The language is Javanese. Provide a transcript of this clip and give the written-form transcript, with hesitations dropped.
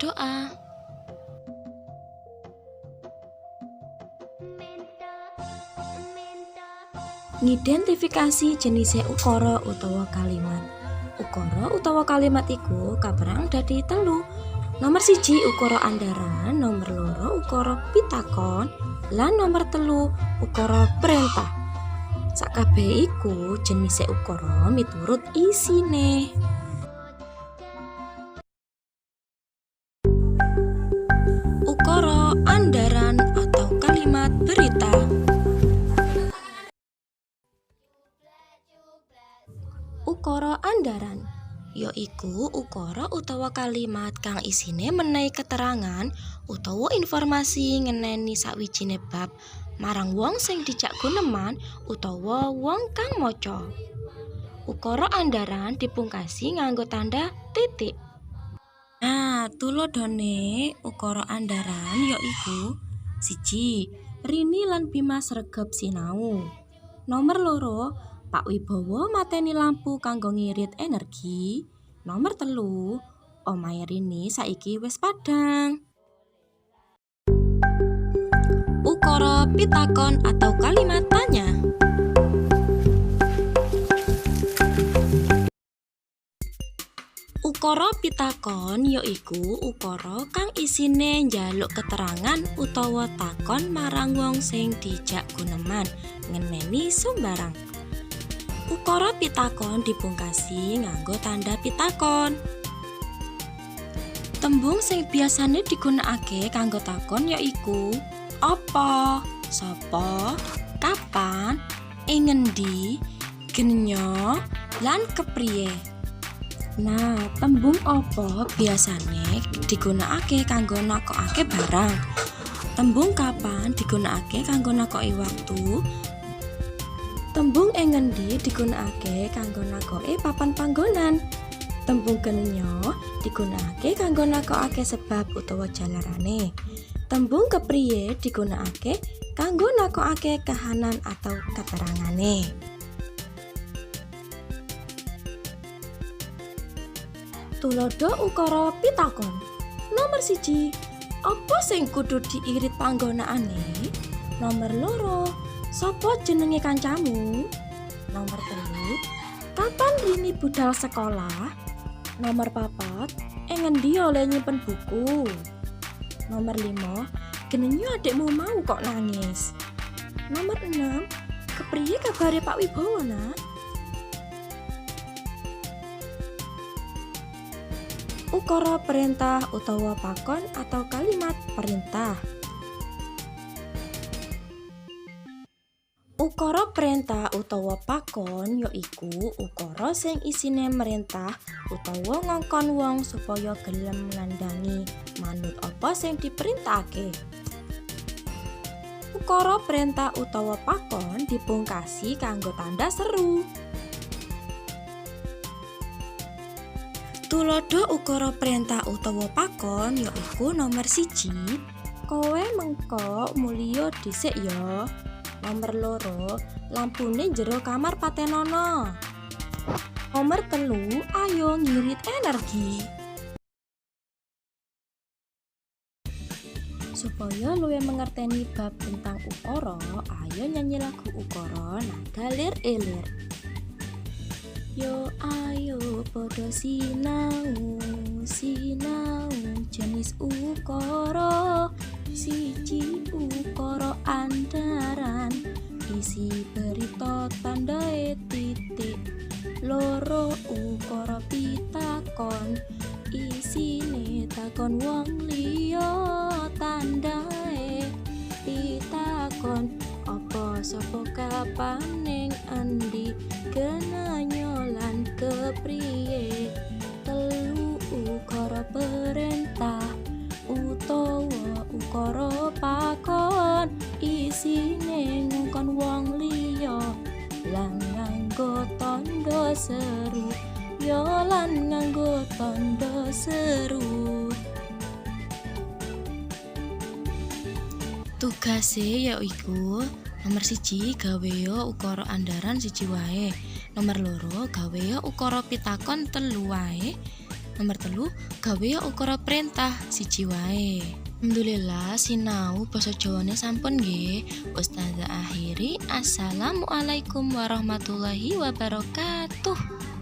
doa. Ngidentifikasi jenise ukara utawa kalimat. Ukara utawa kalimat iku kaperang dadi telu. Nomor 1 ukara andaran, nomor 2 ukara pitakon, lan nomor 3 ukara perintah. Sakabeh iku jenise ukara miturut isine. Ukara andaran atau kalimat berita. Ukara andaran yaiku ukara utawa kalimat kang isine menehi keterangan utawa informasi ngenani sawijine bab marang wong sing dijak guneman utawa wong kang maca. Ukara andaran dipungkasi nganggo tanda titik. Nah, tuladhane ukara andaran yaiku 1. Rini lan Bima sregep sinau. Nomor 2, Pak Wibowo mateni lampu kanggo ngirit energi. Nomor 3, omahe Rini saiki wis padhang. Ukara pitakon atau kalimat tanya. Ukara pitakon yaiku ukara kang isine njaluk keterangan utawa takon marang wong sing dijak guneman ngeneni sumbarang. Ukara pitakon dipungkasi nganggo tanda pitakon. Tembung sing biasane digunakake kanggo takon yaiku apa, sapa, kapan, ing ngendi, genyo, lan kepriye. Nah, tembung apa biasane digunakake kanggo nakokake barang. Tembung kapan digunakake kanggo nakoki waktu. Tembung ing ngendi digunakake kanggo nakoki papan panggonan. Tembung genyo digunakake kanggo nakokake sebab utawa jalarane. Tembung kepriye digunakake kanggo nakokake kahanan atau keterangane. Tuladha ukara pitakon. Nomor 1, apa sing kudu diirit panggonaane? Nomor 2, sapa jenenge kancamu? Nomor 3, kapan Rini budal sekolah? Nomor 4, ing ngendi oleh nyimpen buku? Nomor 5, genenyo adikmu mau kok nangis? Nomor 6, kepriye kabare Pak Wibowo, Nak? Ukara perintah utawa pakon atau kalimat perintah. Ukara perintah utawa pakon yaiku ukara sing isine merintah utawa ngongkon wong supaya gelem ngandhangi manut apa sing diperintahake. Ukara perintah utawa pakon dipungkasi kanggo tanda seru. Tuladha ukara perintah utawa pakon yaiku nomor 1, kowe mengko muliha dhisik ya. Nomor 2, lampune jero kamar patenono. Nomor 3, ayo ngirit energi. Supaya luwih mengerteni bab tentang ukara, ayo nyanyi lagu ukara nada lir elir. Yo ayo padha sinau, sinau jenis ukara. 1 ukara andaran, isi berita tandhae titik. 2 ukara pitakon, isine takon wong liya tandhae pitakon. Apa sapa kapan ning endi, genenyo lan kepriye. 3 ukara perintah utawa ukara pakon, isine ngongkon wong liya lan nganggo tandha seru. Ya lan nganggo tandha seru. Tugase yaiku nomor 1, gaweya ukara andaran 1 wae. Nomor 2, gaweya ukara pitakon 3 wae. Nomor 3, gawe ukara perintah siji wae. Alhamdulillah, sinau basa Jawane sampun nggih. Ustazah akhiri, assalamualaikum warahmatullahi wabarakatuh.